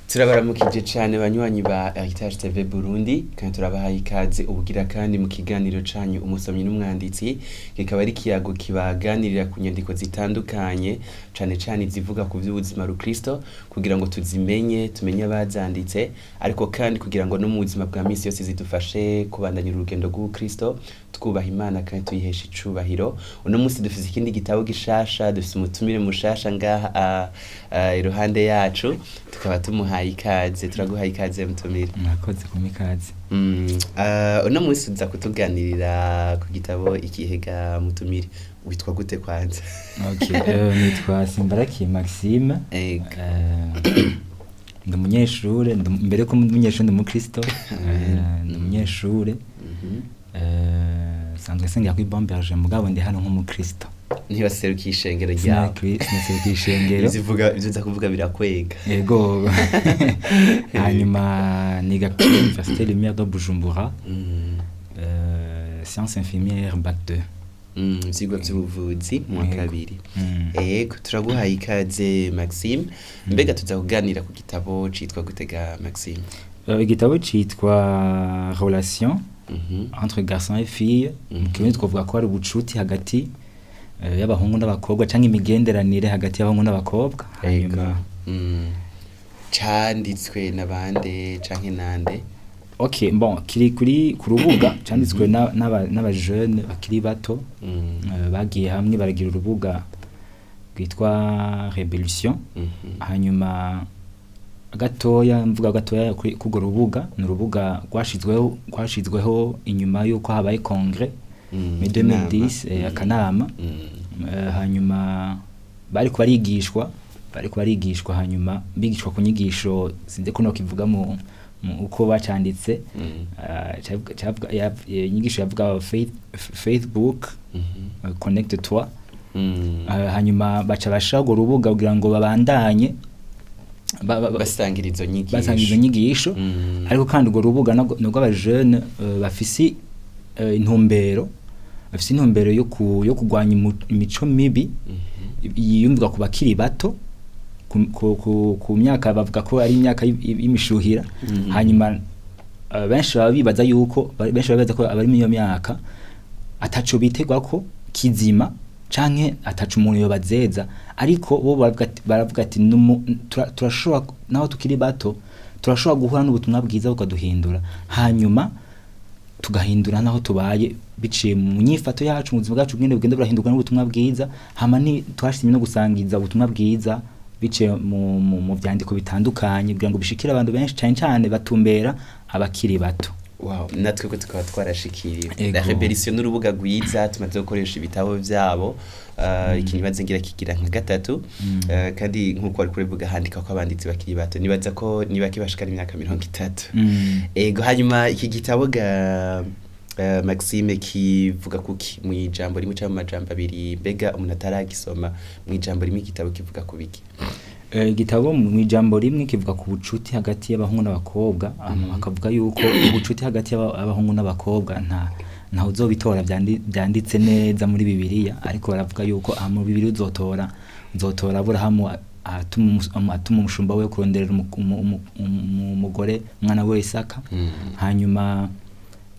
Turabaramukije cane banywanyi ba Heritage TV Burundi, kandi turabahaye ikaze ubugira kandi mu kiganiro canyu umusomyi n'umwanditsi, kikaba ari ikiyago kibaganirira ku nyandiko zitandukanye cane cane izivuga ku vy'ubuzima rukristo, kugira ngo tuzimenye, tumenye abazanditse, ariko kandi kugira ngo no mu buzima bwa misi yose zidufashe kubandanya urugendo rw'ubukristo, twubaha Imana kandi tuyihesha icubahiro. Uno musi dufise ikindi gitabo gishasha, dufise umutumire mushasha ngaha iruhande yacu, tukaba tumuhaye ikaze. Turaguhaye ikaze, mutumire. Mwakoze kumpa ikaze. Uno musi uza kutuganirira ku gitabo ikihega, mutumire? Witwa gute kwanza? Okay, nitwa Simbarakiye Maxime. Ego. Ndi umunyeshure, mbere ko ndi umunyeshure ndi umukristo. Ndi umunyeshure. Nsanzwe nsengera kuri Bon Berger, mugabo ndi hano nk'umukristo. Ntibaserukiye ishengero ryawe? Sinaserukiye ishengero. Ivyo uza kuvuga birakwega. Ego. Hanyuma niga kuri Université Lumière de Bujumbura. Sciences infirmières, bac 2. Ivyigwa vy'ubuvuzi mu wa Yego. kabiri. Ego, turaguhaye ikaze, Maxime. Mbega tuza kuganira ku gitabo citwa gutega, Maxime? Igitabo citwa Relation entre garçons et filles. Mu kirundi twovuga ko ari ubucuti hagati y'abahungu n'abakobwa, canke imigenderanire hagati y'abahungu n'abakobwa. Hanyuma Canditswe na bande canke nande? Okay, bon, kiri kuri ku rubuga canditswe n'aba jeune bakiri bato. Bagiye hamwe baragira urubuga rwitwa Rebellion. Hanyuma gatoya, mvuga gatoya kuri kurwo rubuga, ni urubuga rwashizweho inyuma yuko habaye congrès muri 2010, akanama. Hanyuma bariko barigishwa, hanyuma bigishwa ku nyigisho, sinzi ko nokivuga mu uko bacanditse. Inyigisho yavuga Facebook connecte toi. Hanyuma baca bashiraho urwo rubuga kugira ngo babandanye basangira izo nyigisho. Basangira izo nyigisho. Ariko kandi urwo rubuga nabwo ni urw'abajene bafise intumbero yo kurwanya imico mibi yiyumvwa ku bakiri bato, ku myaka bavuga ko ari imyaka y'imishuhira. Hanyuma benshi baba bibaza ko abari muri iyo myaka ataco bitegwa ko kizima, canke ataco umuntu yobazeza, ariko bo baravuga ati: "Turashobora, naho tukiri bato, turashobora guhura n'ubutumwa bwiza bukaduhindura, hanyuma tugahindura naho tubaye biciye mu nyifato yacu, mu buzima bwacu bwende bugenda burahindurwa n'ubutumwa bwiza." Hama ni twashimye no gusangiza ubutumwa bwiza biciye mu vyandiko bitandukanye kugira ngo bishikire abantu benshi, cane cane batumbera abakiri bato. Wow, natwe ko tukaba twarashikiriwe. Ego. La Rebellion n'urubuga rwiza, tumaze gukoresha ibitabo vyabo, ikintu ngira kigira nka gatatu. Kandi nk'uko wari kurivuga, handika ko abanditsi bakiri bato, nibaza ko niba kibashikana imyaka 30. Ego, hanyuma iki gitabo ga Maxime kivuga kuki mu ijambo rimwe cyangwa mu majambo abiri? Mbega umuntu ataragisoma, mu ijambo rimwe igitabo kivuga ku biki? Igitabo mu ijambo rimwe kivuga ku bucuti hagati y'abahungu n'abakobwa. Hama bakavuga yuko ubucuti hagati y'abahungu n'abakobwa nta uzobitora vyanditse neza muri Bibiliya, ariko baravuga yuko aha mu Bibiliya uzotora Aburahamu atuma umushumba we kuronderera umugore umwana we Isaka. Hanyuma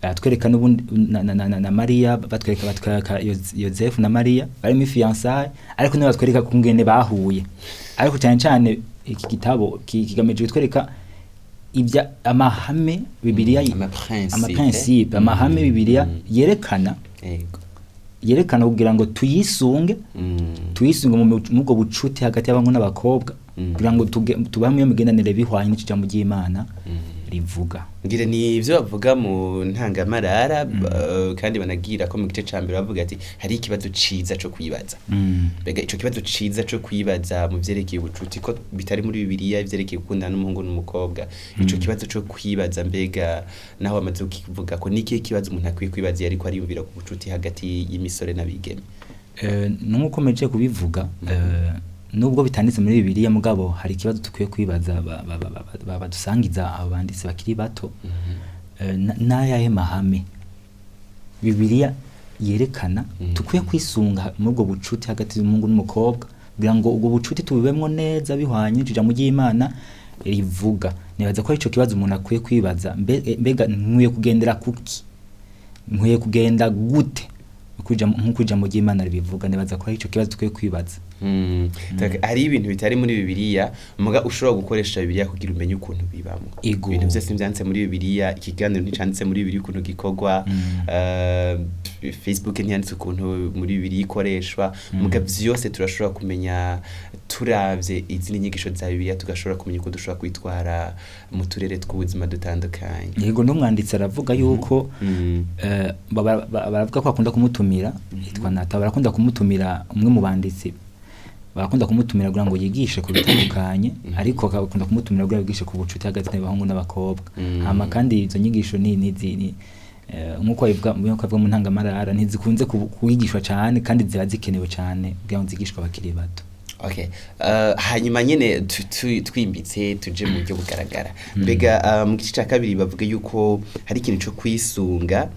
atwereka n'ubundi na Mariya, batwereka Yozefu na Mariya bari muri fiançailles, ariko nibo batwereka kungene bahuye. Ariko cyane cyane iki gitabo kigamije kutwereka ibya amahame Bibiliya, Amaprincipe. amaprincipe, amahame Bibiliya yerekana yerekana kugira ngo tuyisunge, tuyisunge mu ubwo bucuti hagati y'abahungu n'abakobwa, kugira ngo tubahe iyo migenderanire bihwanye n'ijambo ry'Imana rivuga. Ngira ni ivyo bavuga mu ntangamarara, kandi banagira ko mu gice ca mbere bavuga ati hari ikibazo ciza co kwibaza. Mbega ico kibazo ciza co kwibaza mu vyerekeye ubucuti, ko bitari muri Bibiliya ivyerekeye gukundana n'umuhungu n'umukobwa, ico kibazo co kwibaza, mbega naho bamaze kukivuga ko, ni ikihe kibazo umuntu akwiye kwibaza iyo ariko ariyumvira ku bucuti hagati y'imisore n'abigeme? Nk'uko mpejeje kubivuga, nubwo bitanditse muri Bibiliya, mugabo hari ikibazo dukwiye kwibaza badusangiza abo banditsi bakiri bato. N'ayahe mahame Bibiliya yerekana dukwiye kwisunga muri ubwo bucuti hagati y'umuhungu n'umukobwa, kugira ngo ubwo bucuti tubibemwo neza bihwanye n'ijambo ry'Imana? rivuga. Nibaza ko ico kibazo umuntu akwiye kwibaza, mbega nkwiye kugendera kuki, nkwiye kugenda gute nk'uko ijambo ry'Imana ribivuga. Nibaza ko ico kibazo tukwiye kwibaza. Hari ibintu bitari muri Bibiliya muga ushobora gukoresha Bibiliya kugira umenye ukuntu bibamo. Ibintu byose byanditse muri Bibiliya, ikiganiro nticanditse muri Bibiliya ukuntu gikorwa, Facebook ntiyanditse ukuntu muri Bibiliya ikoreshwa, muga byose turashobora kumenya turavye izindi nyigisho za Bibiliya, tugashobora kumenya uko dushobora kwitwara mu turere tw'ubuzima dutandukanye. Yego, n'umwanditsi aravuga yuko baravuga ko akunda kumutumira, yitwa Nata, barakunda kumutumira, umwe mu banditsi barakunda kumutumira kugira ngo yigishe ku bitandukanye, ariko akakunda kumutumira kugira ngo yigishe ku bucuti hagati y'abahungu n'abakobwa. Hama kandi izo nyigisho ni nkuko babivuga mu ntangamarara, ntizikunze kwigishwa cane kandi ziba zikenewe cane kugira ngo zigishwe abakiri bato. Okay. Hanyuma nyene twimbitse tuje mu buryo bugaragara. Mbega mu gice ca kabiri bavuga yuko hari ikintu co kwisunga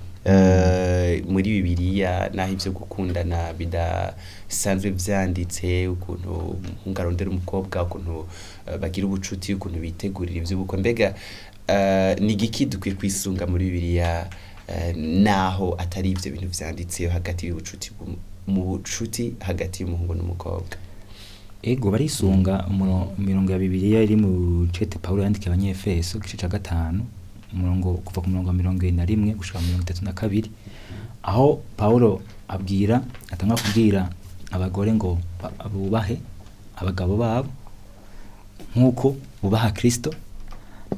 muri Bibiliya, naho ivyo gukundana bidasanzwe vyanditse, ukuntu umuhungu arondera umukobwa, ukuntu bagira ubucuti, ukuntu bitegurira ivy'ubukwe. Mbega ni igiki dukwiye kwisunga muri Bibiliya, naho atari ivyo bintu vyanditse hagati y'ubucuti mu bucuti hagati y'umuhungu n'umukobwa? Ego, barisunga imirongo ya Bibiliya iri mu cete Paulo yandikiye Abanyefeso igice ca 5, umurongo kuva ku murongo wa 71 gushika 32, aho Paulo atanga kubwira abagore ngo bubahe abagabo babo nkuko bubaha Kristo.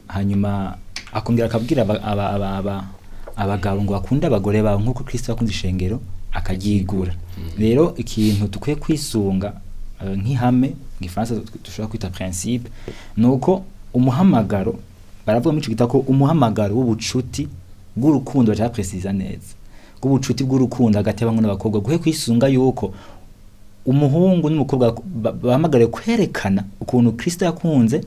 Hanyuma akongera akabwira abagabo ngo bakunde abagore babo nkuko Kristo yakunze ishengero akaryigura. Rero ikintu dukwiye kwisunga nk'ihame, mu gifaransa dushobora kwita principe, nuko umuhamagaro, baravuga muri ico gitabo ko umuhamagaro w'ubucuti bw'urukundo, baca bapresiza neza, bw'ubucuti bw'urukundo hagati y'abahungu n'abakobwa, guhe kwisunga yuko umuhungu n'umukobwa bahamagariwe kwerekana ukuntu Kristo yakunze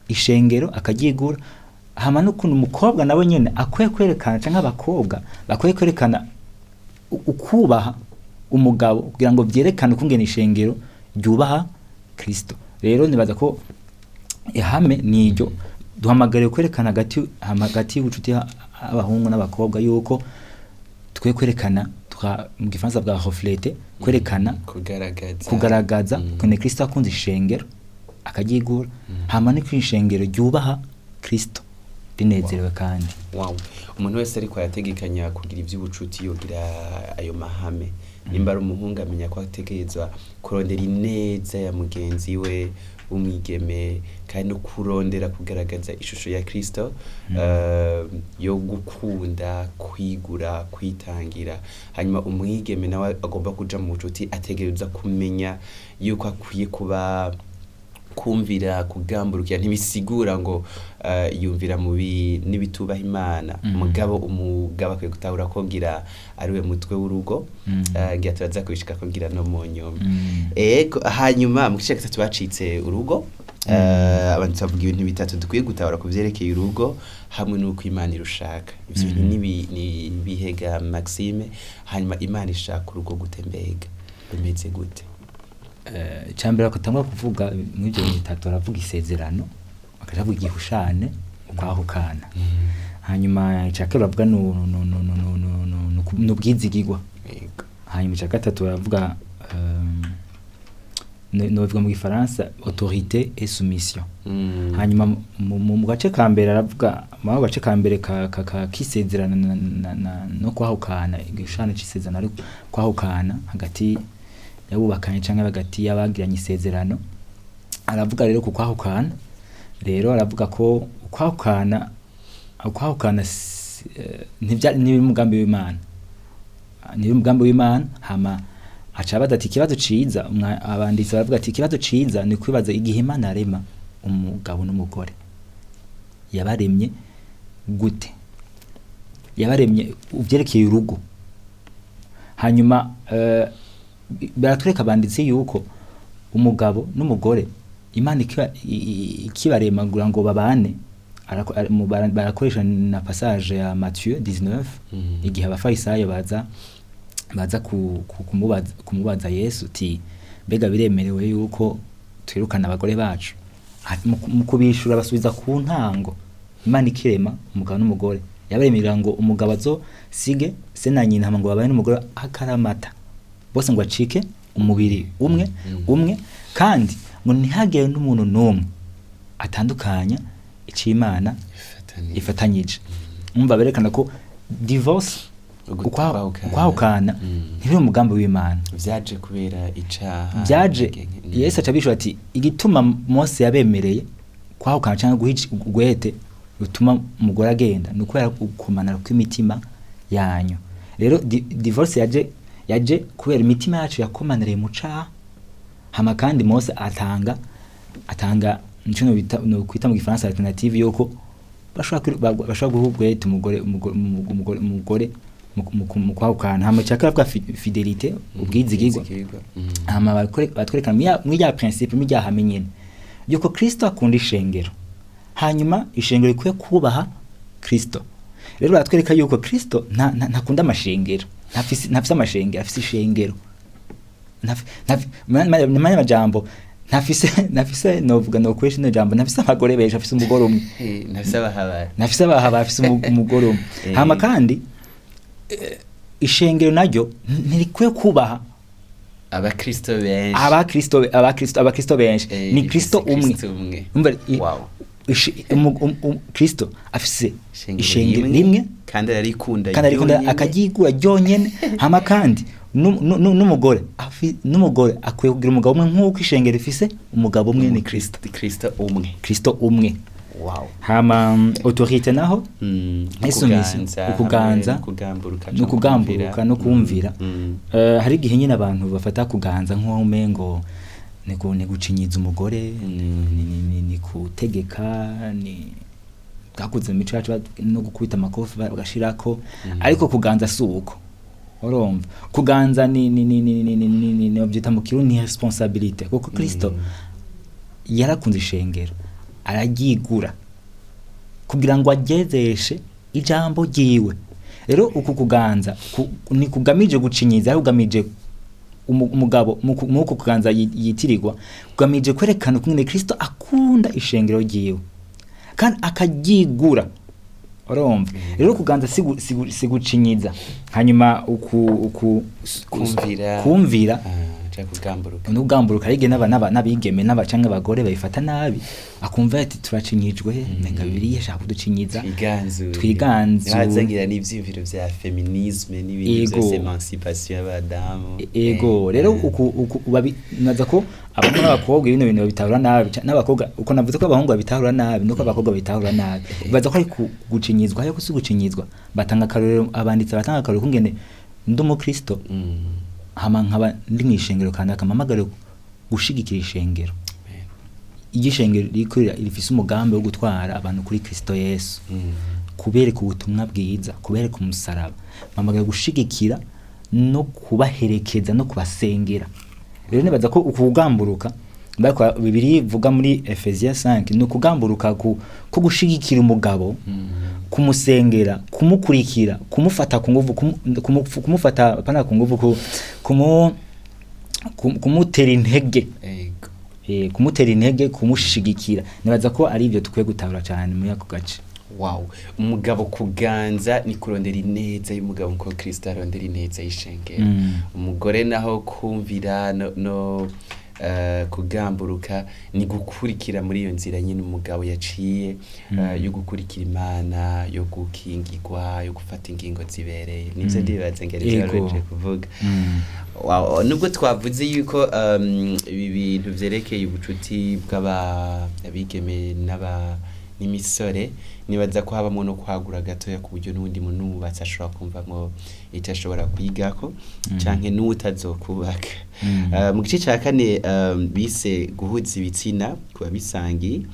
ishengero akaryigura, hama n'ukuntu umukobwa nawe nyene akwiye kwerekana, canke abakobwa bakwiye kwerekana ukubaha umugabo kugira ngo vyerekane ukungene ishengero ryubaha Kristo. Rero nibaza ko ihame niryo duhamagariwe kwerekana hagati y'ubucuti abahungu n'abakobwa, yuko tukwiye kwerekana, mu gifaransa bwa reflete, kwerekana, kugaragaza ukuntu Kristo akunze ishengero akaryigura, hama no kwishengero ryubaha Kristo rinezerewe. Kandi wow, umuntu wese ariko arategekanya kugira ivy'ubucuti yogira ayo mahame. Nimba ari umuhungu amenya ko ategerezwa kurondera ineza ya mugenzi we w'umwigeme, kandi no kurondera kugaragaza ishusho ya Kristo yo gukunda, kwigura, kwitangira. Hanyuma umwigeme nawe agomba kuja mu bucuti ategerezwa kumenya yuko akwiye kuba kumvira, kugamburukira. Ntibisigura ngo yumvira mubi n'ibitubaha Imana. Mugabo umugabo akwiye gutahura ko ngira ariwe mutwe w'urugo. Ngira turaza kubishika ko ngira no mu nyuma. Ego, hanyuma mu gice gatatu bacitse urugo. Abantu bavuga ibintu bitatu dukwiye gutahura ku vyerekeye urugo hamwe n'uko Imana irushaka. Ivyo bintu ni bihega Maxime. Hanyuma Imana ishaka urugo gute, mbega rumeze gute? Icambere bakatangwa kuvuga mw'ivyo bintu bitatu, baravuga isezerano, bakavuga igihushane, ukwahukana. Hanyuma ica kabiri baravuga n'ubwizigirwa. Hanyuma ica gatatu baravuga novuga mu gifaransa autorité et soumission. Hanyuma mu gace ka mbere aravuga, mu gace ka mbere ka kisezerano no kwahukana, igihushane c'isezerano ari kwahukana hagati yabubakanye canke hagati y'abagiranye isezerano. Aravuga rero ku kwahukana, rero aravuga ko ukwahukana ntibiri umugambi w'Imana, ntibiri umugambi w'Imana. Hama aca abaza ati ikibazo ciza, abanditsi baravuga ati ikibazo ciza ni kwibaza igihe Imana arema umugabo n'umugore yabaremye gute, yabaremye uvyerekeye urugo. Hanyuma baratwereka abanditsi yuko umugabo n'umugore Imana ikibarema kugira ngo babane, barakoresha na passage ya Matthieu 19, igihe abafarisayo baza kumubaza Yesu uti mbega biremerewe yuko twirukana abagore bacu? Mu kubishura basubiza ku ntango Imana ikirema umugabo n'umugore, yabaremera ngo umugabo azosige se na nyina, hama ngo babane n'umugore akaramata bose, ngo acike umubiri umwe umwe, kandi ngo ntihagire n'umuntu n'umwe atandukanya ic'Imana Ifatanye. ifatanyije. Umva, berekana ko divorce, Ukwahukana. ukwahukana ntibiri umugambi w'Imana. Vyaje kubera icaha. Byaje Yesu aca abishura ati igituma Mose yabemereye kwahukana cyangwa guha ugwete rutuma umugore agenda ni ukubera gukomana kw'imitima yanyu. Rero divorce yaje kubera imitima yacu yakomaniriye mu caha. Hama kandi Mose atanga nico nokwita mu gifaransa alternative, yuko bashobora guha ugwete umugore mu kwahukana. Hama icya kabiri avuga fidélité, ubwizigirwa. Ubwizigirwa. Hama batwerekana muri ya principe, muri rya hame nyene, yuko Kristo akunda ishengero, hanyuma ishengero rikwiye kubaha Kristo. Rero baratwereka yuko Kristo ntakunda amashengero, ntafise amashengero, afise ishengero. Mu majambo ntafise, novuga, nokoresha ino jambo, ntafise abagore benshi, afise umugore umwe. Ntafise abahabara. Ntafise abahaba, afise umugore umwe. Hama kandi ishengero naryo ntirikwiye kubaha abakristo benshi. Abakristo benshi. Ni Kristo ifise umwe. Kristo umwe. Umva, Wow. Kristo afise ishengero ishengero rimwe, kandi ararikunda kandi arikunda, ryonyene. akaryigura ryonyene. Hama kandi n'umugore akwiye kugira umugabo umwe, nk'uko ishengero rifise umugabo umwe, ni Kristo. Kristo umwe. Kristo umwe. Wow. Hama autorité naho, Insubmission, ukuganza, ukuganza, hamwe no kugamburuka, no kugamburuka no kumvira. Hari igihe nyine abantu bafata kuganza nk'uwo umengo ni gucinyiza umugore, ni kutegeka, ni bwakuze mu mico yacu no gukubita amakofi bagashirako. Ariko kuganza si uko. Urumva, kuganza ni babyita mu kirundi ni responsabilité, kuko Kristo yarakunze ishengero araryigura kugira ngo agezeshe ijambo ryiwe. Rero uku kuganza ni kugamije gucinyiza, ariko kugamije umugabo muku kuganza yitirirwa kugamije kwerekana ukungene Kristo akunda ishengero ryiwe kandi akaryigura. Urumva rero, kuganza si gucinyiza. Hanyuma uku Kumvira. Kumvira. Ah, canke kugamburuka. N'ugamburuka. Ariko n'abigeme n'aba canke abagore babifata nabi, akumva ati turacinyijwe, menga Bibiliya ishaka kuducinyiza. Twiganzure. Twiganzure. Ntihazangira n'ivyiyumviro vya féminisme n'ibindi vyose, émancipation y'abadamu. Ego. Rero uku naza ko abahungu n'abakobwa bino bintu babitahura nabi, n'abakobwa uko navuze ko abahungu babitahura nabi nuko abakobwa babitahura nabi, baza ko ari gucinyizwa, ariko si gucinyizwa. Batanga akarorero, abanditsi batanga akarorero kungene ndi umukristo, hama nkaba ndi mw'ishengero kanaka, mpamagare gushigikira ishengero, iryo ishengero ririko rifise umugambi wo gutwara abantu kuri Kristo Yesu, kubereka ubutumwa bwiza, kubereka umusaraba, mpamagara gushigikira no kubaherekeza no kubasengera. Rero nibaza ko ukugamburuka bariko Bibiliya ivuga muri Efesiya 5 ni ukugamburuka ko gushigikira umugabo, kumusengera, kumukurikira, kumufata ku nguvu, kumufata apana ku nguvu, kumutera intege. Ego. Kumutera intege, kumushigikira. Nibaza ko ari ibyo dukwiye gutahura cyane muri ako gace. Wow, umugabo kuganza ni kurondera ineza y'umugabo nkuko Kristo arondera ineza y'ishengero. Umugore naho kumvira no kugamburuka ni gukurikira muri iyo nzira nyine umugabo yaciye, yo gukurikira Imana, yo gukingirwa, yo gufata ingingo zibereye. Nivyo ndibaza ngere ivyo kuvuga. Wow, nubwo twavuze yuko ibi bintu vyerekeye ubucuti bw'aba abigeme n'aba n'imisore, nibaza ko habamwo no kwagura gatoya ku buryo n'uwundi muntu wubatse ashobora kumvamwo icyo ashobora kwigako, canke n'uwutazokubaka. Mu gice ca kane bise guhuza ibitsina ku babisangi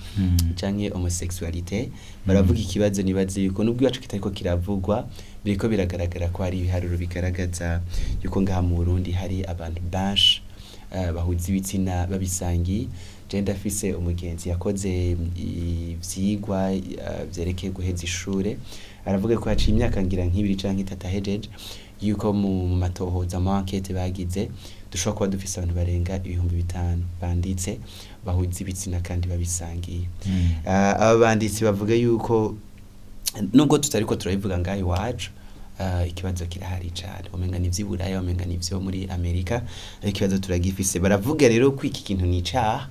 canke homosexualité, baravuga ikibazo. Nibaze yuko nubwo iwacu kitariko kiravugwa, biriko biragaragara ko hari ibiharuro bigaragaza yuko ngaha mu Burundi hari abantu benshi bahuza ibitsina babisangiye. Je ndafise umugenzi yakoze ivyigwa vyerekeye guheza ishure, aravuga ko haciye imyaka ngira nk'ibiri canke itatu ahejeje, yuko mu matohoza, mu enquête bagize Dushobora kuba dufise abantu barenga 5000 banditse bahuza ibitsina kandi babisangiye. Aba banditsi bavuga yuko nubwo tutariko turabivuga ngaha iwacu, ikibazo kirahari cane, umenga ni ivy'iburaya, umenga ni ivyo muri Amerika, ariko ikibazo turagifise. Baravuga rero ko iki kintu ni icaha,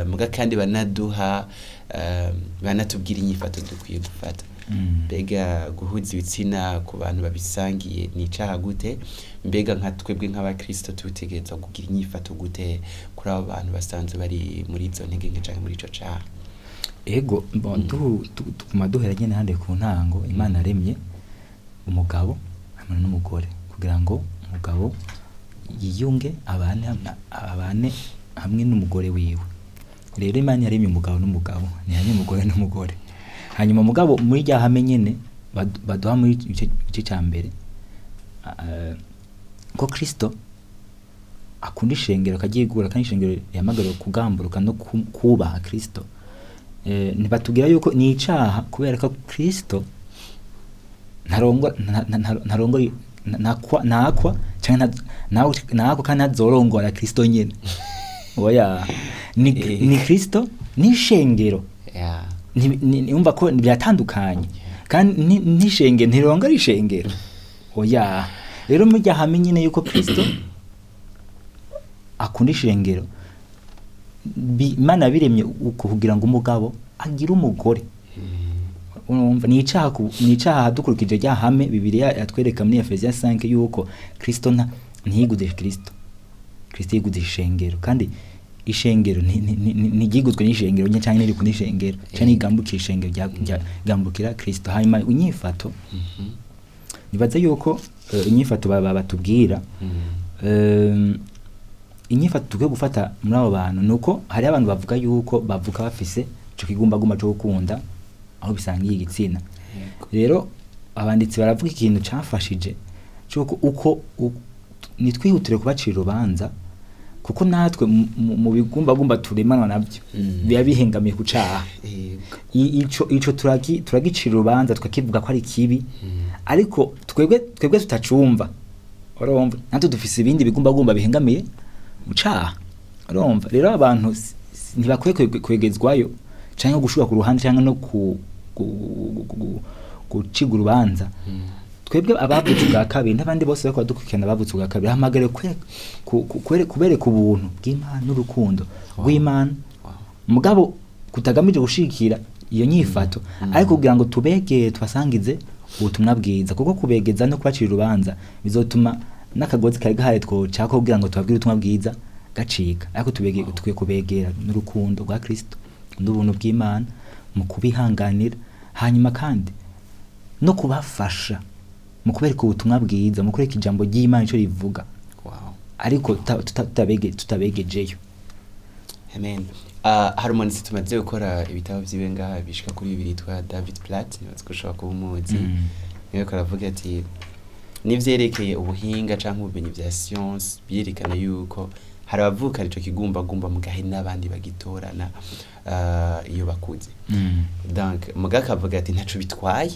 muga kandi banaduha, banatubwira inyifato dukwiye gufata. Mbega guhuza ibitsina ku bantu babisangiye ni icaha gute? Mbega nka twebwe nk'abakristo tutegerezwa kugira inyifato gute kuri abo bantu basanzwe bari muri izo ntege nke canke muri ico caha? Ego, bon, tuguma duhera nyene hande ku ntango. Imana yaremye umugabo hamwe n'umugore kugira ngo umugabo yiyunge, abane hamwe n'umugore wiwe. Rero Imana yaremye umugabo n'umugabo, ntiyaremye umugore n'umugore. Hanyuma mugabo muri rya hame nyene baduha muri igice ca mbere, ko Kristo akunda ishengero akaryigura, kandi ishengero rihamagariwe kugamburuka no kubaha Kristo. Ntibatubwira yuko ni icaha kubera ko Kristo ntarongora, ntakwa canke ntakwa kandi ntazorongora Kristo nyene. Oya, ni Kristo n'ishengero. Umva ko biratandukanye, kandi n'ishengero ntirongora ishengero. Oya, rero murya hame nyene yuko Kristo akunda ishengero, Imana yabiremye uko kugira ngo umugabo agire umugore. Urumva ni icaha, ni icaha dukurikije rya hame Bibiliya yatwereka muri Efesiya 5 yuko Kristo ntiyiguze Kristo, Kristo yiguze ishengero, kandi ishengero ntiryiguzwe n'ishengero nyene canke ntirikunda ishengero canke ntirigambukira ishengero, ryambukira Kristo. Hanyuma inyifato, nibaza yuko inyifato batubwira, inyifato dukwiye gufata muri abo bantu nuko hariho abantu bavuga yuko bavuka bafise ico kigumbagumba co gukunda aho bisangiye igitsina. Rero abanditsi baravuga ikintu cafashije c'uko uko nitwihutire kubacira urubanza, kuko natwe mu bigumbagumba turemanwa navyo biba bihengamiye ku caha. Ico turagicira urubanza tukakivuga ko ari kibi, ariko twebwe tutacumva. Urumva natwe dufise ibindi bigumbagumba bihengamiye mu caha. Urumva rero abantu ntibakwiye kwegezwayo canke gushira ku ruhande canke no guciga urubanza. Twebwe abavutse ubwa kabiri n'abandi bose bariko badukurikirana bavutse ubwa kabiri, hamagare kubereka ubuntu bw'Imana n'urukundo rw'Imana, mugabo kutagamije gushigikira iyo nyifato, ariko kugira ngo tubegere tubasangize ubutumwa bwiza, kuko kubegeza no kubacira urubanza bizotuma n'akagozi kari gahari twocako kugira ngo tubabwire ubutumwa bwiza gacika. Ariko tukwiye kubegera n'urukundo rwa Kristo n'ubuntu bw'Imana mu kubihanganira, hanyuma kandi no kubafasha mu kubereka ubutumwa bwiza, mu kubereka ijambo ry'Imana ico rivuga. Ariko tutabegejeyo. Amen. Hari umwanditsi tumaze gukora ibitabo vyiwe ngaha bishika kuri bibiri yitwa David Platt, nibaza ko ushobora kuba umuzi. Niwe aravuga ati n'ivyerekeye ubuhinga canke ubumenyi vya science byerekana yuko hari abavukana ico kigumbagumba mugahe n'abandi bagitorana iyo bakuze. Donc muga akavuga ati ntaco bitwaye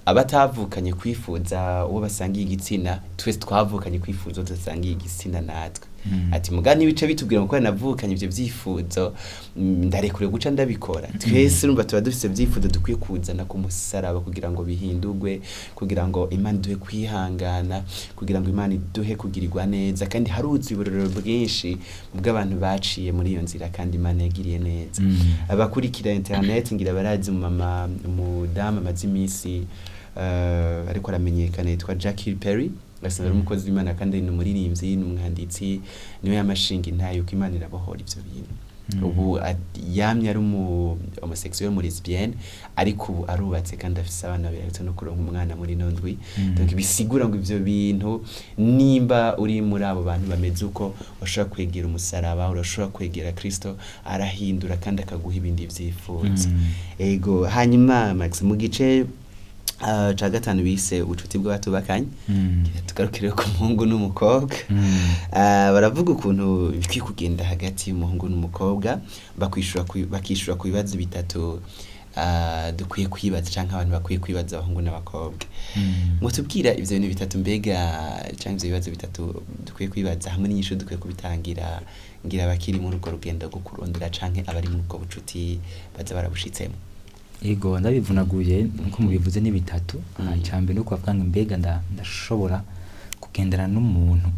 abatavukanye kwifuza uwo basangiye igitsina, twese twavukanye kwifuza uwo dusangiye igitsina natwe. Ati muga n'ibice bitubwira ngo navukanye ivyo vyifuzo, ndarekure guca ndabikora. Twese urumva tuba dufise vyifuzo dukwiye kuzana ku musaraba kugira ngo bihindurwe, kugira ngo Imana iduhe kwihangana, kugira ngo Imana iduhe kugirirwa neza, kandi haruzuye uburorero bwinshi bw'abantu baciye muri iyo nzira kandi Imana yagiriye neza. Abakurikira internet ngira barazi umumama, umudamu amaze iminsi ariko aramenyekana yitwa Jackie Perry, asanzwe ari umukozi w'Imana kandi ni umuririmbyi, ni umwanditsi, niwe yamashinga intahe yuko Imana irabohora ivyo bintu. Ubu yamye ari umu homosexuel, mu lesbienne, ariko ubu arubatse kandi afise abana babiri, aretse no kuronka umwana muri ino ndwi. Donc bisigura ngo ivyo bintu nimba uri muri abo bantu bameze uko, urashobora kwegera umusaraba, urashobora kwegera Kristo, arahindura kandi akaguha ibindi vyifuzo. Ego, hanyuma Max, mu gice ca gatanu bise ubucuti bw'abatubakanye, tugarukire ku muhungu n'umukobwa. Baravuga ukuntu bikwiye kugenda hagati y'umuhungu n'umukobwa, bakishura ku bibazo bitatu. dukwiye kwibaza canke abantu bakwiye kwibaza, abahungu n'abakobwa. Mwotubwira ivyo bintu bitatu mbega, canke ivyo bibazo bitatu dukwiye kwibaza hamwe n'inyishu dukwiye kubitangira, ngira abakiri muri urwo rugendo rwo kurondera canke abari muri ubwo bucuti baza barabushitsemo? Ego, ndabivunaguye nkuko mubivuze ni bitatu. Icya mbere ni ukuvuga ngo mbega ndashobora kugendana n'umuntu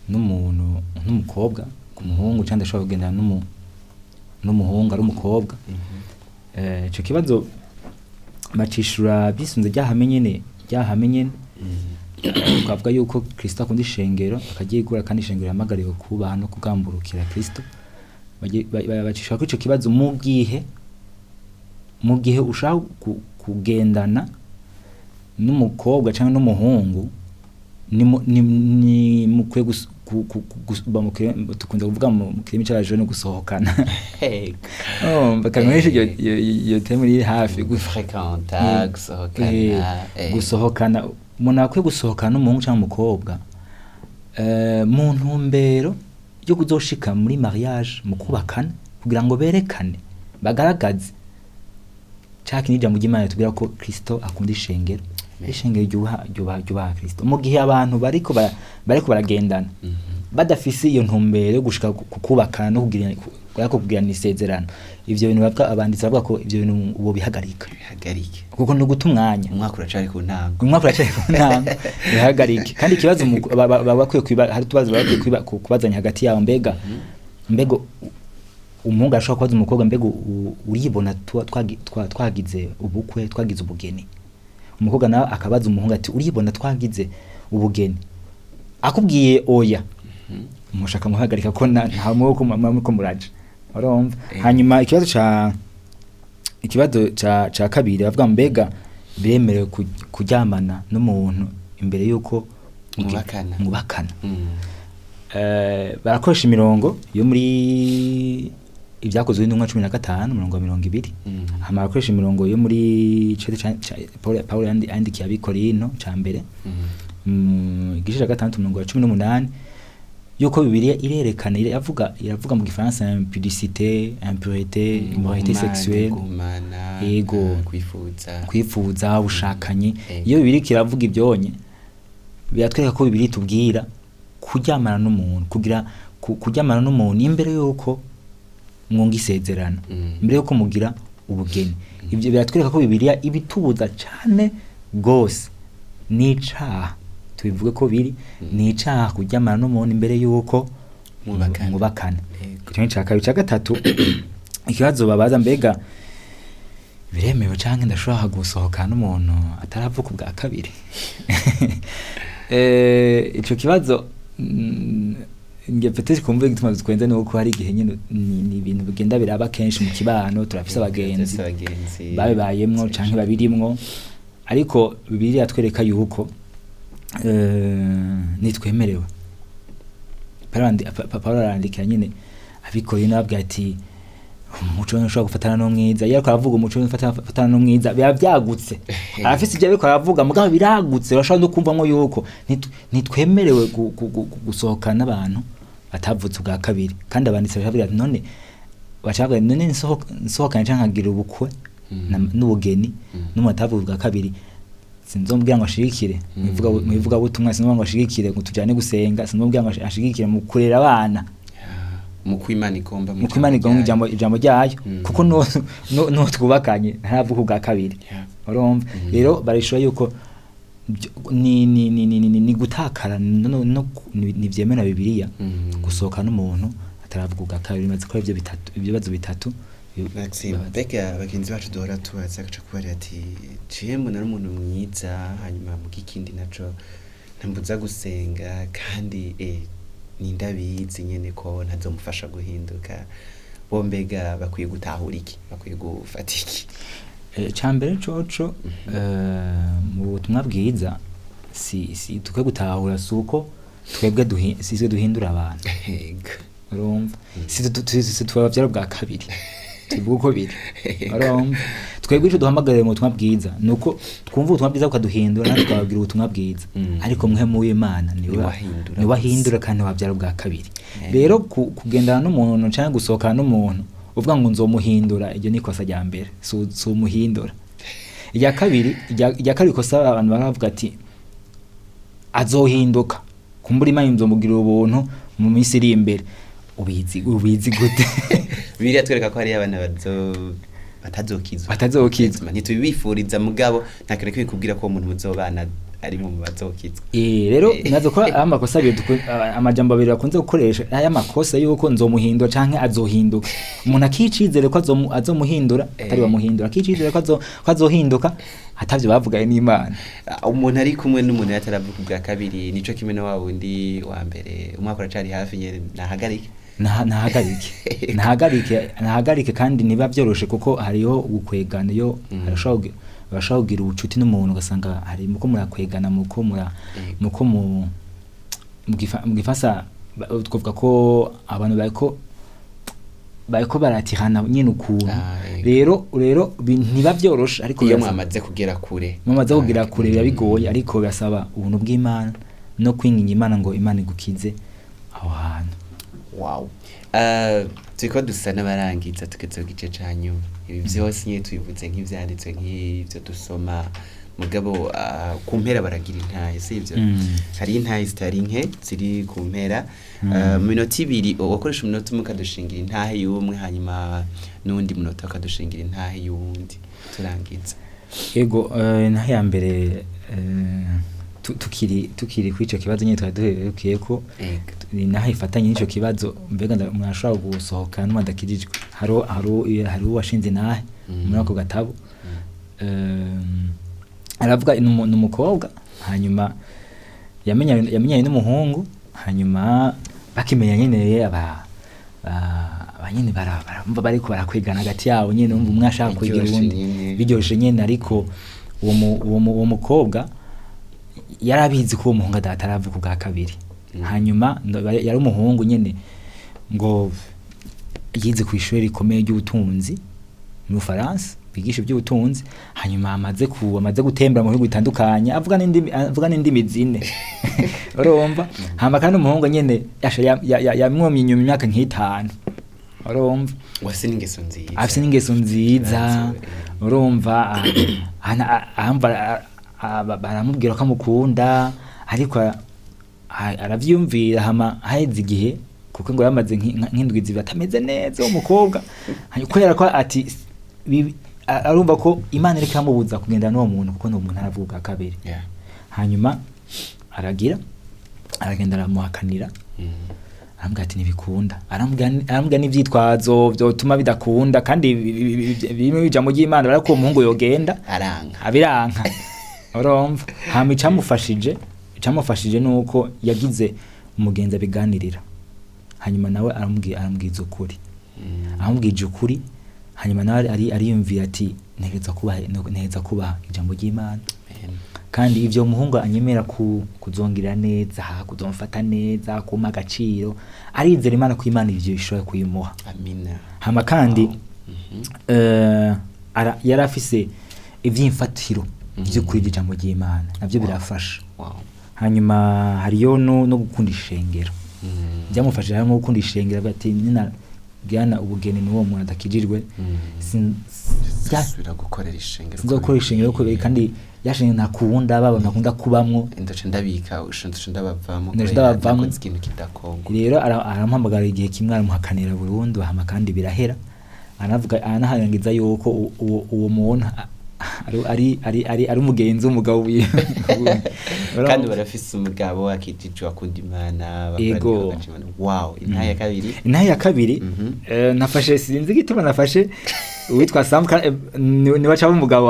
n'umukobwa ku muhungu, cyangwa ndashobora kugendana n'umuhungu ari umukobwa? Ico kibazo bacishura bisunze ryahame nyene, ryahame nyene. Twavuga yuko Kristo akunda ishengero akaryigura, kandi ishengero yahamagariwe kubaha no kugamburukira Kristo. Bacishura kuri ico kibazo mu gihe ushaka kugendana n'umukobwa cyangwa n'umuhungu, ni mukwiye tukunze kuvuga mu kirimi c'abajene gusohokana. Oh, bakankoresha iyo terme iri hafi. Gufréquenta, gusohokana. Gusohokana, umuntu akwiye gusohokana n'umuhungu cyangwa umukobwa mu ntumbero yo kuzoshika muri mariage, mu kubakana, kugira ngo berekane, bagaragaze ca kintu ijambo ry'Imana ritubwira ko Kristo akunda ishengero. Amen. Ishengero ryubaha Kristo. Mu gihe abantu bariko baragendana badafise iyo ntumbero yo gushika ku kubakana no kugirana isezerano, ivyo bintu bavuga, abanditsi bavuga ko ivyo bintu ubo bihagarika. Bihagarike. Kuko ni uguta umwanya. Umwaka uracari ku ntango. Umwaka uracari ku ntango, bihagarike. Kandi ikibazo baba bakwiye hari utubazo baba bakwiye kubazanya hagati yabo. Mbega umuhungu arashobora kubaza umukobwa: "Mbega uribona twagize ubukwe, twagize ubugeni?" Umukobwa nawe akabaza umuhungu ati: "Uribona twagize ubugeni?" Akubwiye oya, mushaka muhagarika ko nta muboko muriko muraja, urumva? Hanyuma ikibazo ca kabiri bavuga: mbega biremerewe kuryamana n'umuntu imbere yuko Mwubakana. Mwubakana? Barakoresha imirongo yo muri Ibyakozwe n'Intumwa 15 umurongo wa 20. Hama barakoresha imirongo yo muri cete Paulo yandikiye Abikorino ca mbere, igice ca 6 umurongo wa 18, yuko Bibiliya irerekana, iravuga mu Gifaransa impudicité, impureté, immoralité sexuelle. Guhumana. Yego. Kwifuza. Kwifuza ubushakanye. Iyo Bibiliya kiravuga ibyonye, biratwereka ko Bibiliya itubwira kuryamana n'umuntu, kugira kuryamana n'umuntu imbere yuko mwunga isezerano, mbere yuko mugira ubugeni. Ibyo biratwereka ko Bibiliya ibitubuza cane gose. Ni icaha, tubivuge ko biri, ni icaha kuryamana n'umuntu imbere yuko Mwubakana. mwubakana. Yego. Ico ni ica kabiri. Ica gatatu, ikibazo babaza: mbega biremewe canke ndashobora gusohokana n'umuntu ataravuka ubwa kabiri? Ico kibazo, nge peut-être kumva igituma twenze nuko hari igihe nyene ni ibintu bigenda biraba kenshi mu kibano. Turafise abagenzi Turafise abagenzi babibayemwo canke babirimwo, ariko Bibiliya iratwereka yuko nitwemerewe. Paulo arandikira nyene Abikorino, ababwira ati: "Umuco ntushobora gufatana n'umwiza." Iyo ariko aravuga umuco ntufatana n'umwiza, biba byagutse, arafise ibyo ariko aravuga, mugabo biragutse. Urashobora no kumvamwo yuko ntitwemerewe gusohokana n'abantu batavutse ubwa kabiri. Kandi abanditsi baravuga ati: "None," baca bavuga, "none nsohokanye canke nkagira ubukwe n'ubugeni n'umuntu atavuye ubwa kabiri, sinzomubwira ngo ashigikire mu ivugabutumwa, sinzomubwira ngo ashigikire ngo tujane gusenga, sinzomubwira ngo ashigikire mu kurera abana." Mu kwimana igomba. Mu kwimana igomba, ijambo ryayo, kuko no twubakanye ntaravuka ubwa kabiri. Urumva rero barishura yuko ni gutakara no ntivyemera Bibiliya gusohoka n'umuntu ataravuga ubwa kabiri. Bimaze ko ivyo bitatu, ibyo bibazo bitatu. Maxime, mbega bagenzi bacu duhora tubaza agaca kubarira ati: "Jewe mbona ari umuntu mwiza, hanyuma muga ikindi naco ntambuza gusenga, kandi nindabizi nyene ko ntazomufasha guhinduka." Bo mbega bakwiye gutahura iki, bakwiye gufata iki? Icambere coco, mu butumwa bwiza si tukwiye gutahura, si uko twebwe si twe duhindura abantu. Urumva, si tubavyara bwa kabiri, tuvuga uko biri. Urumva, twebwe ico duhamagariwe mu butumwa bwiza ni uko twumva ubutumwa bwiza bukaduhindura, natwe tukababwira ubutumwa bwiza. Ariko mwe mu w'Imana niwe Niwe ahindura niwe gusa. ahindura kandi wabyara ubwa kabiri. Rero kugendana n'umuntu canke gusohokana n'umuntu Uvuga ngo nzomuhindura, iryo ni ikosa rya mbere, si umuhindura. Irya kabiri, irya kabiri ikosa abantu baravuga ati azohinduka, kumbura Imana nzomugirira ubuntu mu minsi iri imbere. Ubizi gute? Bibiliya twereka ko hariyo abana batazokizwa. Batazokizwa. Ntitubibifuriza, mugabo nta kintu kibikubwira ko uwo muntu muzobana ari mu bazokizwa. Rero nazo ko ari amakosa abiri amajambo abiri bakunze gukoresha, aya makosa yuko nzomuhindura canke azohinduka. Umuntu akicizere ko azomuhindura atari bamuhindura, akicizere ko azohinduka atavyo bavuganye n'Imana. Umuntu ari kumwe n'umuntu yataravuka ubwa kabiri, nico kimwe na wa wundi wa mbere, umwaka uracari hafi nyene, nahagarike. Nahagarike, nahagarike, nahagarike. Kandi ntibiba vyoroshe kuko hariho gukwegana iyo urashobora kugira ubucuti n'umuntu, ugasanga hari muko murakwegana, muko mura muko mu mu gifaransa twavuga ko abantu bariko baratirana nyene ukuntu. Rero ntiba vyoroshe, ariko iyo birasaba mwamaze kugera kure. Mumaze kugera kure biba bigoye, ariko birasaba ubuntu bw'Imana no kwinginga Imana ngo Imana igukize aho hantu. Wow. Turiko dusa n'abarangiza, tugeze ku gice ca nyuma. Ibi vyose nyene tubivuze nk'ivyanditswe, nk'ivyo dusoma, mugabo ku mpera baragira intahe, sivyo? Hari intahe zitari nke ziri ku mpera. Mu minota 2 wakoresha umunota umwe ukadushingira intahe y'umwe, hanyuma n'uwundi munota ukadushingira intahe y'uwundi, turangiza. Ego, intahe ya mbere, tukiri kuri ico kibazo nyene twari duherukiye ko Ego. ni naho ifatanye n'ico kibazo, mbega mwashobora gusohokana n'umuntu adakijijwe? Hariho uwashinze intahe muri ako gatabo. Aravuga ni umukobwa, hanyuma yamenyanye n'umuhungu, hanyuma bakimenya nyene aba nyene barumva bariko barakwegana hagati yabo nyene, umva umwe ashaka kwegera Biryoshe uwundi. nyene. Biryoshe nyene, ariko uwo mukobwa yarabizi ko uwo muhungu ataravuka ubwa kabiri. Hanyuma yari umuhungu nyene ngo yize ku ishuri rikomeye ry'ubutunzi mu Bufaransa, bigisha iby'ubutunzi, hanyuma amaze gutembera mu bihugu bitandukanye, avuga n'indimi zine, urumva. Hama kandi umuhungu nyene yasha yamwomye inyuma imyaka nk'itanu, urumva. Wafise n'ingeso nziza. Afise n'ingeso nziza. Nziza. Urumva, ahamba baramubwira ko amukunda, ariko aravyiyumvira. Hama haheze igihe, kuko ngo yamaze nk'indwi 2 atameze neza uwo mukobwa. Hanyuma kubera ko ati arumva ko Imana iriko iramubuza kugendana n'uwo muntu, kuko n'uwo muntu aravuga ubwa kabiri. Hanyuma aragenda aramuhakanira. Arambwira ati ntibikunda, arambwira n'ivyitwazo vyotuma bidakunda, kandi bimwe bija mu ry'Imana, barako uwo muhungu yogenda. Aranka. Abiranka, urumva. Hama icamufashije nuko yagize umugenzi abiganirira, hanyuma nawe aramubwiza ukuri. Amubwije ukuri, hanyuma nawe ariyumvira ati ntegerezwa kubaha ijambo ry'Imana. Amen. Kandi ivyo muhungu anyemera kuzongira neza, kuzomfata neza, kumpa agaciro, arizera Imana ko Imana ivyo ishobora kuyimuha. Amina. Hama kandi Wow. Yari afise ivyimfatiro vy'ukuri ry'ijambo ry'Imana, navyo birafasha. Hanyuma hariyo no gukunda ishengero. Byamufashije harimo gukunda ishengero, avuga ati nina gana ubugeni n'uwo muntu adakijijwe, Sinzosubira gukorera ishengero. Sinzokora ishengero kubera kandi yashenye ntakunda baba ntakunda kubamwo. Ndaca ndabika, ndaca ndabavamo. Ndaca kubera ndabavamwo. nakoze ikintu kidakongwa. Rero aramuhamagara igihe kimwe, aramuhakanira burundu, hama kandi birahera. Anavuga anahangiza yuko uwo muntu ari umugenzi w'umugabo wiwe. Kandi barafise umugabo akijijwe, akunda Imana, bakora Ego. igikorwa c'Imana. Wow, intahe ya kabiri. Intahe ya kabiri, nafashe, sinzi igituma nafashe uwitwa Sam, niwe acaba umugabo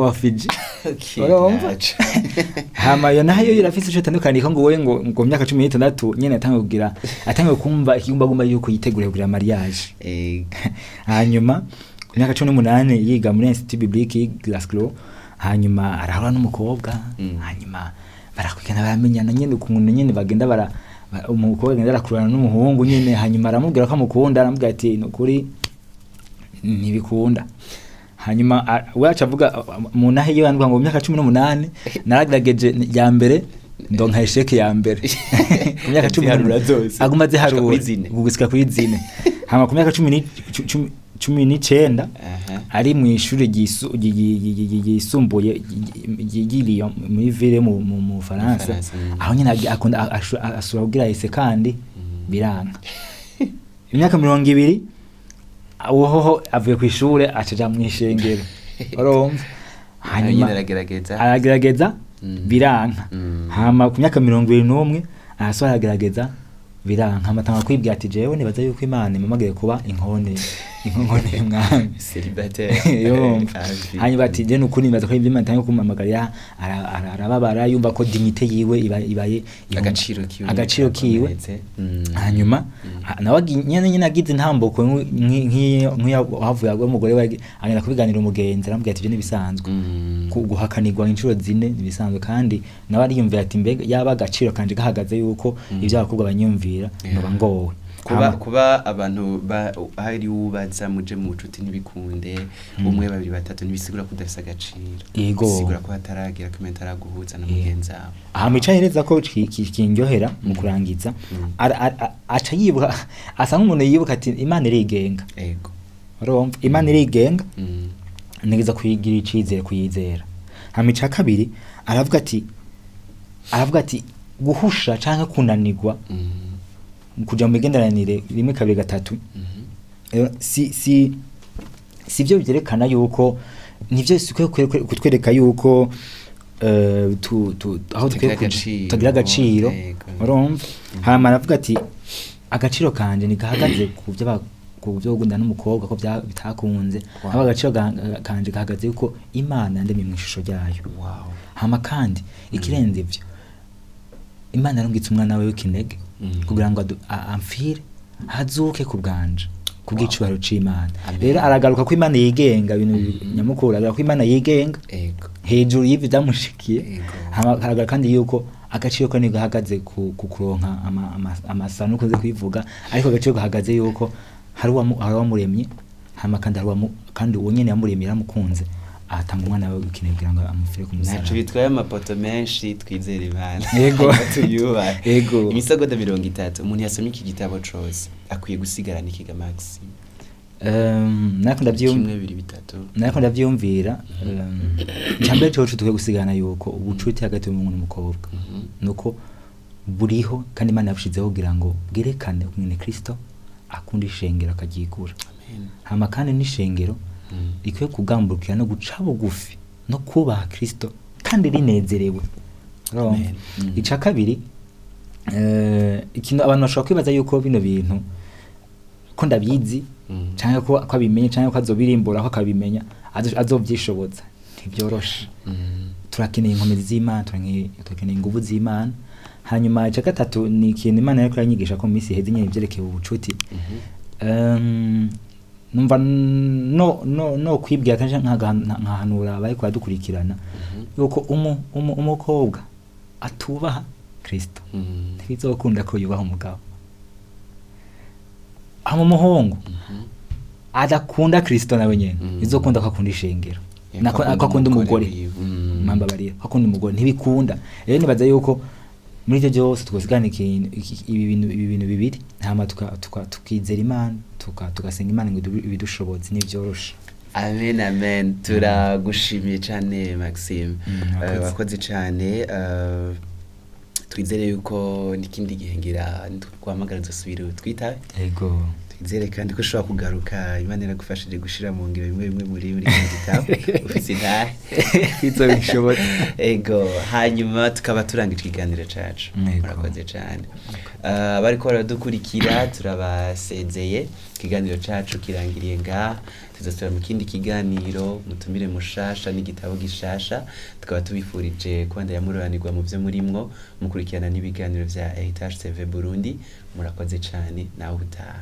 wa Fiji. Okay, Urumva? naco. Hama iyo nayo irafise ico itandukaniye ko ngo we ngo mu myaka 16 nyene atanguye kumva ikigumbagumba yuko yiteguriye kugira mariage. Ego. Hanyuma ku myaka 18 yiga muri Institut Biblique y'i Glasgow, hanyuma arahura n'umukobwa. Hanyuma barakwigana, baramenyana nyene, ukuntu nyene bagenda umukobwa agenda arakurana n'umuhungu nyene, hanyuma aramubwira ko amukunda, aramubwira ati nukuri ntibikunda. Hanyuma we aca avuga mu nahe yiwe ngo mu myaka 18 naragerageje ya mbere, ndonka esheke ya mbere ku myaka 18. Ziharura zose. Aguma Gushika aziharura kuri zine. Gushika kuri zine. Hama ku myaka 19 Aha. ari mu ishuri ryisumbuye ry'i Lyon muri ville mu Faransa. Faransa, mm. Aho nyine akunda asubira kugira ese kandi biranka. Imyaka 20 uhoho avuye ku ishure acaja mu ishengero, urumva. Nawe nyine aragerageza. Aragerageza, biranka. Hama ku myaka 21 arasubira aragerageza, biranka. Hama kwibwira ati: "Jewe nibaza yuko Imana impamagaye kuba inkone y'umwami." Célibataire. Yumva. Avi. Hanyuma ati: "Je nukuri nibaza ko ibyo Imana itangiye kumpamagarira." Arababara, yumva ko dignité yiwe ibaye Agaciro kiwe. Agaciro kiwe. Gakomeretse. Hanyuma nawe nyene agize intambuko nk'iyo havuye agwa umugore we, agenda kubiganira umugenzi, aramubwira ati: "Ibyo ntibisanzwe." Guhakanirwa inshuro zine ntibisanzwe. Kandi nawe ariyumvira ati: "Mbega yaba agaciro kanje gahagaze yuko ibyo abakobwa banyumvira, noba ngowe." Kuba Hama kuba abantu hari ubaza muje mu bucuti ntibikunde, umwe, babiri, batatu, ntibisigura ko udafise agaciro. Yego. Bisigura ko hataragera ko ataraguhuza na mugenzi wawe. Hama icahereza ko kindyohera mu kurangiza, aca yibuka, asa nk'umuntu yibuka ati: "Imana irigenga." Urumva, Imana irigenga. Nigeza kuyigira icizere, kuyizera. Hama ica kabiri aravuga ati guhusha canke kunanirwa kuja mu migenderanire rimwe, kabiri, gatatu, si byo byerekana yuko nivyo sikwiye kutwereka yuko aho Tutagira dukwiye kuja agaciro. tutagira agaciro. Urumva, hama aravuga ati: "Agaciro kanje ntigahagaze ku byo gukundana n'umukobwa ko bitakunze." Hama agaciro kanje gahagaze yuko Imana yandemye mu ishusho ryayo. Hama kandi ikirenze ivyo, Imana yarungitse umwana we w'ikinege kugira ngo amfire, azuke ku bwanje, kubw'icubahiro c'Imana. Amen. Rero aragaruka ko Imana yigenga, ibintu nyamukuru aragaruka ko Imana yigenga hejuru y'ivyo vyamushikiye. Hama aragaragara kandi yuko agaciro ko ntigahagaze ku kuronka amasano ukunze kubivuga, ariko agaciro gahagaze yuko hari uwamuremye. Hama kandi hari kandi uwo nyene yamuremye yaramukunze, atanga umwana we w'ikinege kugira ngo amupfire ku Ntaco musaraba. bitwaye amapoto menshi, twizere Imana. Hanyuma tuyubahe. Imisegonda 30, umuntu yasomye iki gitabo cose akwiye gusigarana ikiga Maxi? Nariko ndavyumva. Kimwe, bibiri, bitatu. Nariko ndavyumvira. Icambere coco dukwiye gusigana yuko ubucuti hagati y'umuhungu n'umukobwa nuko buriho, kandi Imana yabushizeho kugira ngo bwerekane ukungene Kristo akunda ishengero akaryigura. Amen. Hama kandi n'ishengero rikwiye kugamburukira no guca bugufi no kubaha Kristo kandi rinezerewe. Urumva? Amen. Ica kabiri, ikintu abantu bashobora kwibaza yuko bino bintu ko ndabizi, canke ko abimenye, canke ko azobirimbura, ko akabimenya, azovyishoboza, ntibyoroshe. Turakeneye inkomezi z'Imana, turakeneye inguvu z'Imana. Hanyuma ica gatatu ni ikintu Imana yariko iranyigisha ko mu minsi iheze nyene ivyerekeye ubucuti. Numva no kwibwira kandi nkahanura abariko baradukurikirana yuko umukobwa atubaha Kristo ntibizokunda ko yubaha umugabo. Hama umuhungu adakunda Kristo nawe nyene bizokunda ko akunda ishengero, Yeah, nako ko ko akunda umugore. Wiwe. Mpambabarira, ko akunda umugore ntibikunda. Rero nibaza yuko muri ivyo byose twosigana ikintu ibi bintu bibiri, hama tukizera Imana, tugasenga Imana ngo ibidushoboze. Ntivyoroshe. Amen, amen. Turagushimiye cyane, Maxime. Murakoze. Wakoze cyane. Twizere yuko n'ikindi gihe ngira nitwahamagara dusubire twitabe. Yego. Twizere kandi ko ushobora kugaruka Imana iragufashije gushira mu ngiro bimwe bimwe muri kino gitabo ufise intahe. Izobishobotse. Ego, hanyuma tukaba turangije ikiganiro cacu. Yego. Murakoze cyane. Abariko baradukurikira turabasezeye, ikiganiro cacu kirangiriye ngaha. Tuzasubira mu kindi kiganiro, mutumire mushasha n'igitabo gishasha. Tukaba tubifurije kubandanya muroranirwa mu vyo murimwo, mukurikirana n'ibiganiro vya Heritage TV Burundi. Murakoze cyane, nawe utaha.